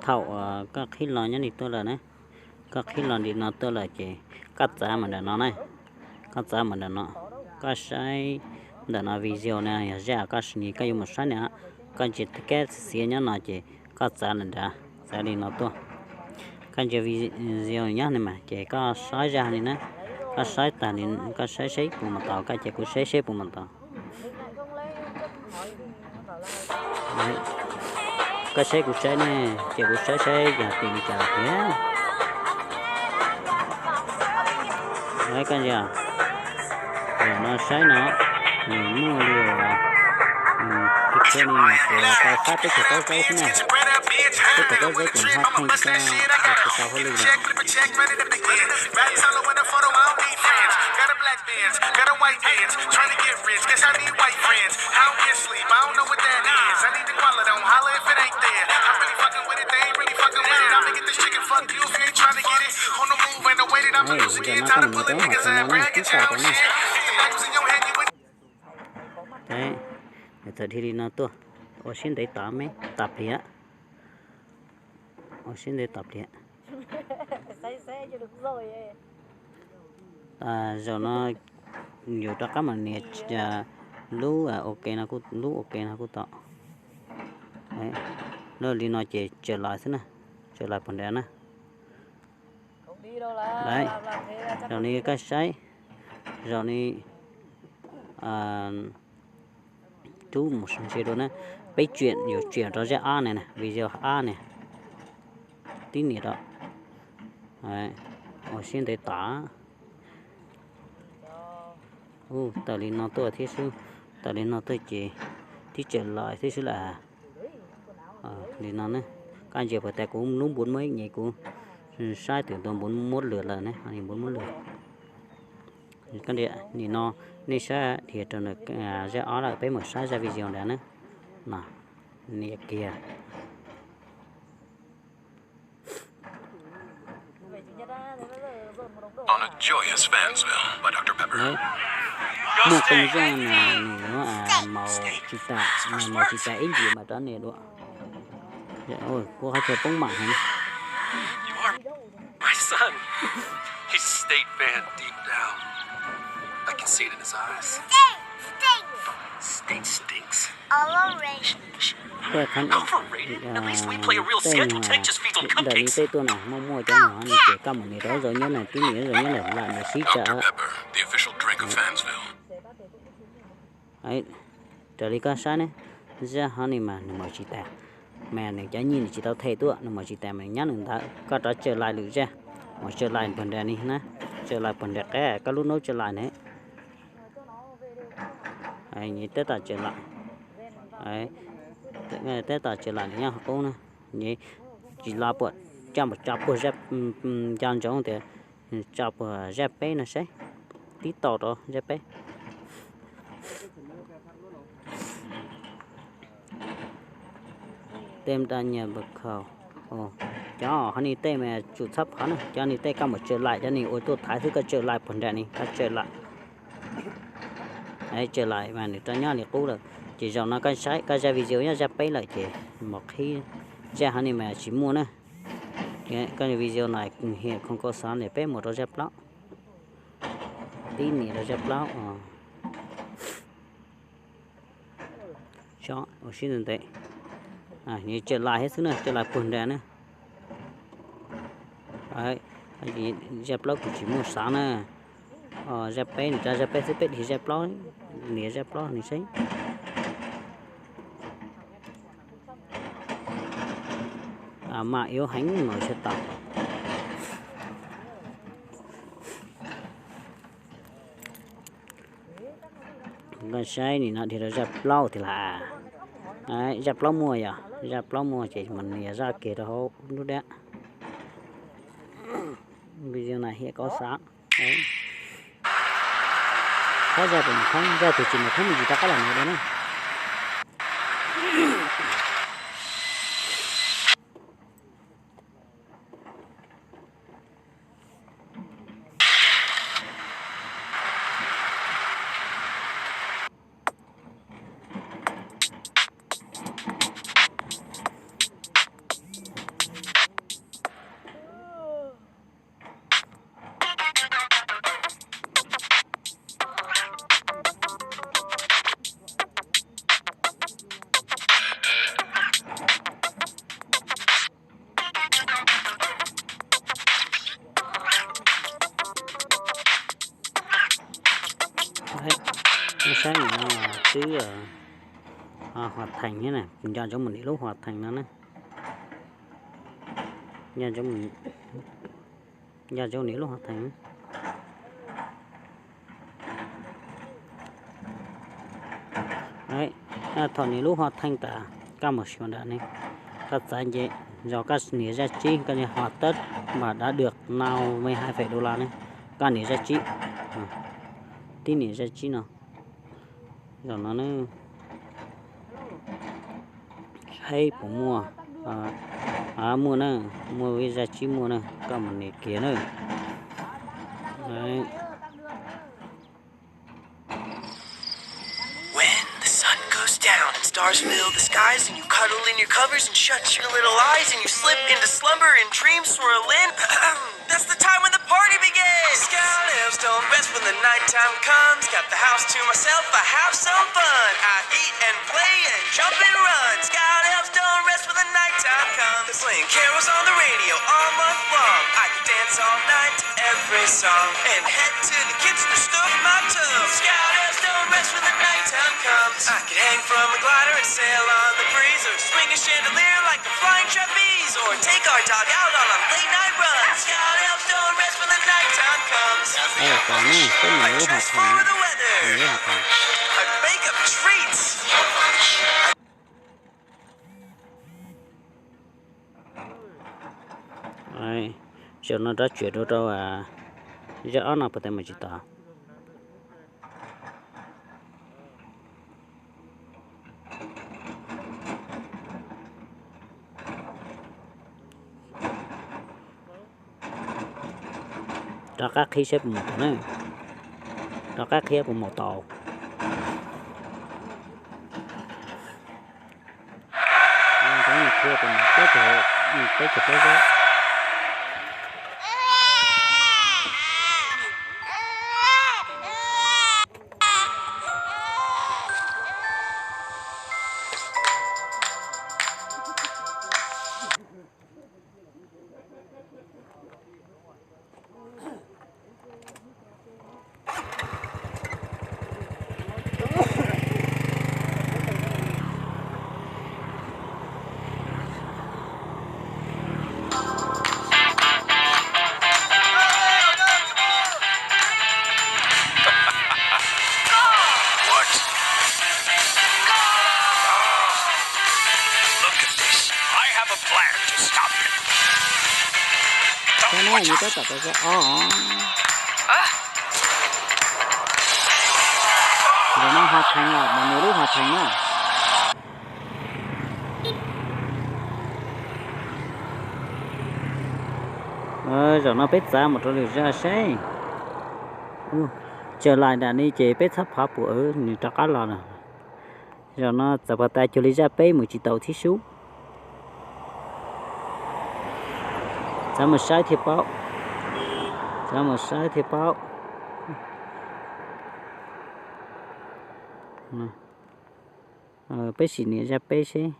Thaum koj qhib los nyob li tuaj lawm na, koj qhib los li no tuaj lawm ces koj txav mus nram no na, koj txav mus nram no, koj saib ntawm no video na, yog zaj koj nim koj yuav mus saib na, koj ntsia kab xiav nyob no ces koj txav nram nrad, txav li no tuaj. Koj ntsia video nyob no mas ces koj saib zaj li na, koj saib tag li, koj saib seb puas mus tau, koj ces kuv saib seb puas mus tau. Koj saib kuv saib ne, ces kuv saib saib yog tim li cas lawm thiab. Koj ntsia, zaum no saib no, nws muaj li uas, kis khuab li nws tsuas tau sab teb chaws Pob Zeb xwb na. Teb chaws Pob Zeb ces ho theej koj ua tsis tau hauj lwm lawm. Ntawm no koj mus nyob rau hauv tsev no na, tib tau rau na. Thaum dhia li no tuaj, ua siab ntev tom me tom pliag, ua siab ntev tom pliag. Zaum no yus rov qab mus nias lub ua ke no, lub ua ke no kuj tau. Li no ces tsawm lais xwb na, tsawm lais puag nrad na. Zaum no koj saib, zaum no rub mus ntsia dua na, peb tsim, yuav tsim rau zaj ob ne, video ob ne, tib nias rau, ua siab ntev tom. Tawm li no tuaj thiab xwb, tawm li no tuaj ces tib tsawm lais thiab xwb lawm. Li no ne, koj ntsia puas tas kuv lub npua muab ib nyuag kuv saib twm ntua npua muab lwm lawm ne, npua muab lwm. Koj ntsia nim no, nej saib dhia rau zaj ob lawm, peb mus saib zaj video nrad na. No, nias kiag. Muaj qee zaj mas nws yuav maus tsis tas, maus tsis tas ib ntsis mas rov nias dua. Kuv qhov chaw poob mam heev. Tej qhov, tej ntawm li tej tuaj na, muaj muaj cov no ces koj mus nias rau zaum nyob na, tib nias zaum nyob na lam nws sib tsam. Raws li koj saib ne, zaj hov ni mas nws maus tsis tas, mas nws cov nyiaj nws tsis tau them tuaj, nws maus tsis tas mas nyob nws ntawd, koj rov tsawm lais lwm zaj, mus tsawm lais puag nram ni na, tsawm lais puag nram qab koj lub noob tsawm lais ne. Tab tom tsawm lais, tab tom tsawm lais nws nyob qub na, tsis los puag, coj mus tso puag zaj, nco ntsoov tias tso puag zaj peb no saib, tib tau rau zaj peb. Tej nra nyias npawg khaus, cov hov ni tej mas tsum txhob phov na, cov ni tej koj mus tsawm lais, cov ni ua tuaj thaiv xwb, koj tsawm lais puag nram ni, koj tsawm lais. Tsawm lais mas nws rov nyob li qub lawm. Ces zaum no koj saib koj zaj video nyob zaj peb lawm ces mus qhib zaj hov ni mas tsis muaj na. Koj video no hiam khoom kau xov li peb mus rau zaj plaub, tib nias rau zaj plaub. Ua siab ntev ntev, tsawm lais thiab xwb na, tsawm lais puag nram na. Zaj plaub kuv tsis muaj xav na. Zaj peb nws rau zaj peb xwb, peb dhia zaj plaub, nias zaj plaub nws saib. Mam yuav heev no sawv tau. Koj saib nim no dhia rau zaj plaub tiag las. Zaj plaub muaj yog, zaj plaub muaj ces mus nias zaj kiag rau hauv lub dab. Video na hiam kau xav. Thab zaj puas mus thoob, zaj twg tsis mus thoob me ntsis rov qab los mus dua na. Nej saib no twb hoàn thành thiab na, nco ntsoov mus nias lub hoàn thành no na. Nco ntsoov nias lub hoàn thành. Thaum nias lub hoàn thành tas, koj mus xyuas nram ne, koj txav nce, yog koj nias zaj tsib koj nias hoàn tất và đã được năm mươi hai phẩy đô la ne, koj nias zaj tsib, tib nias zaj tsib no. Zaum no ne, saib puas muaj, muaj na, muaj zaj tsib muaj na, koj mus nias kiag na. When the sun goes down and stars fill the skies and you cuddle in your covers and shut your little eyes and you slip into slumber and dreams swirl in, that's the time when the party begins! Scout elves don't rest when the nighttime comes. Got the house to myself, I have some fun. I eat and play and jump and run. Scout elves don't rest when the nighttime comes. They're playing carols on the radio all month long. I could dance all night to every song and head to the kitchen to stuff my tongue. Scout elves don't rest when the nighttime comes. I could hang from a glider and sail on the breeze or swing a chandelier like a flying trapeze or take our dog out on a late night run. Scout elves don't rest when the nighttime comes. Ê, koj nias lub hoàn thành, nias lub hoàn thành. Zaum no rov tsuam rau rau zaj ob no puas tau mus tsis tau. Rov qab qhib saib puas mus tau na. Rov qab qhib puas mus tau. Qhib peb caug peb zaub. Koj na, nws tab tom tau zaj ob. Zaum no hoàn thành lawm, mus nias lub hoàn thành na. Zaum no peb txav mus rau lwm zaj seb. Tsaws lais nram no ces peb txhab phov puas nws rov qab los lawm. Zaum no txav phov tas cuag li zaj peb mus tsis tau thiab sub. Txav mus saib thiaj paub. Txav mus saib thiaj paub. Peb sim nias zaj peb seb.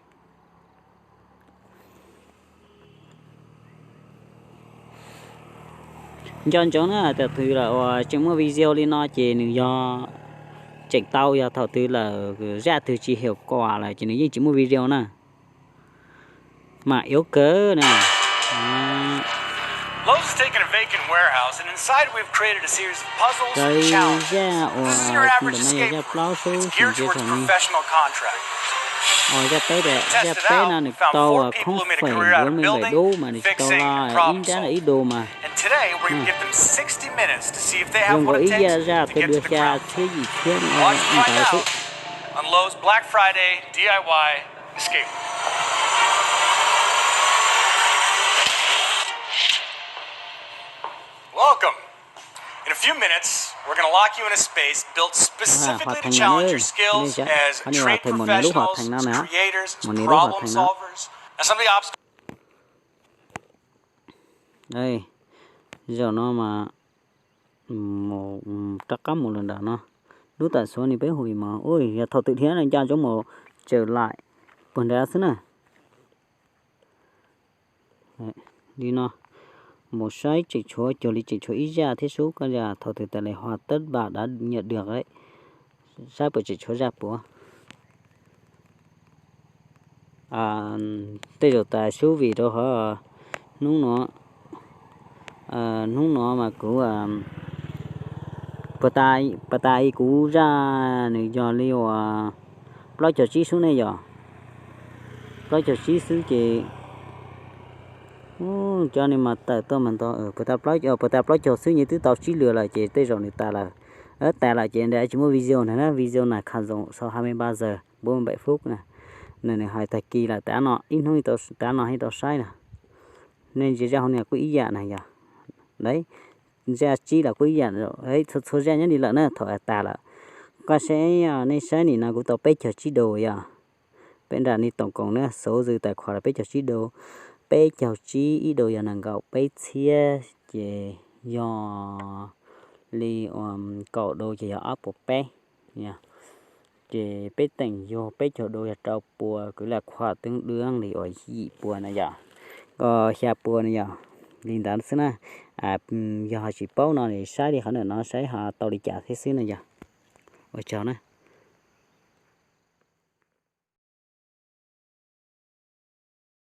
Nco ntsoov na, thaum twg lawm uas tseem muaj video li no ces nws yog tseem tau, yog thaum twg lawm zaj twg tsis hais kuas lawm ces nws yeej tsis muaj video na. Mas yếu kawg na. Lowe's has taken a vacant warehouse, and inside we've created a series of puzzles and challenges. This is your average escape room. It's geared towards professional contractors. Zaj peb, zaj peb no nws tau khoob feem duab me npaim dub mas nws tsis tau ib nrab ib du mas. And today we're gonna give them sixty minutes to see if they have what it takes to get to the ground floor. Let's find out on Lowe's Black Friday D I Y Escape. Welcome. In a few minutes, we're gonna lock you in a space built specifically to challenge your skills as trade professionals, as creators, as problem solvers. Now, some of the obstacles Zaum no mas rov qab mus lawm nram no. Lub tam xuav ni peb hu li mas, ui, yog thaum twg thiab no nco ntsoov mus tsaws laim puag nrad xwb na. Li no, mus saib tseem tshuav cuag li tseem tshuav ib zaj thiab sub, koj yog thaum twg tas li hos teb npam dav nyiam dwg lawm. Saib puas tseem tshuav zaj puav. Tej zaum tas sub vim rau qhov hnub no, hnub no mas kuv, pas tas kuv zaj nws yog li uas plaub caug tsib xwb ne yom. Plaub caug tsib xwb ces cov ni mas tawm tuaj mas ntau, pas tas plaub caug xwb nws twb tau tsib lwm lawm ces tej zaum nws tas lawm. Tas lawm ces nws tsis muaj video na, video na kham zoo sau hai mươi ba giờ bốn mươi bảy phút na. Nws hais tag kis lawm, tas no ib hnub, tas no yeej tau saib na. Nej ntsia zaj hauv no kuj ib yam na yog. Zaj tsib los kuj ib yam, txhua txhua zaj nyob li lawm na thaum tas lawm. Koj saib, nej saib nim no kuv tau peb caug tsib do yog. Peb nram ni tổng cộng na, số dư tài khoản là peb caug tsib do, peb caug tsib ib do yog nees nkaum peb txhiab ces yog li kaum do ces yog ob puas peb. Ces peb teem yug peb caug do yog rau puas, kwv lam khuam tương đương li uas yim puas na yom, xya puas na yom. Li ntawd xwb na. Yog ho tsis paub no saib li qhov ntawm no saib ho tau li cas thiab xwb na yog. Ua tsaug na.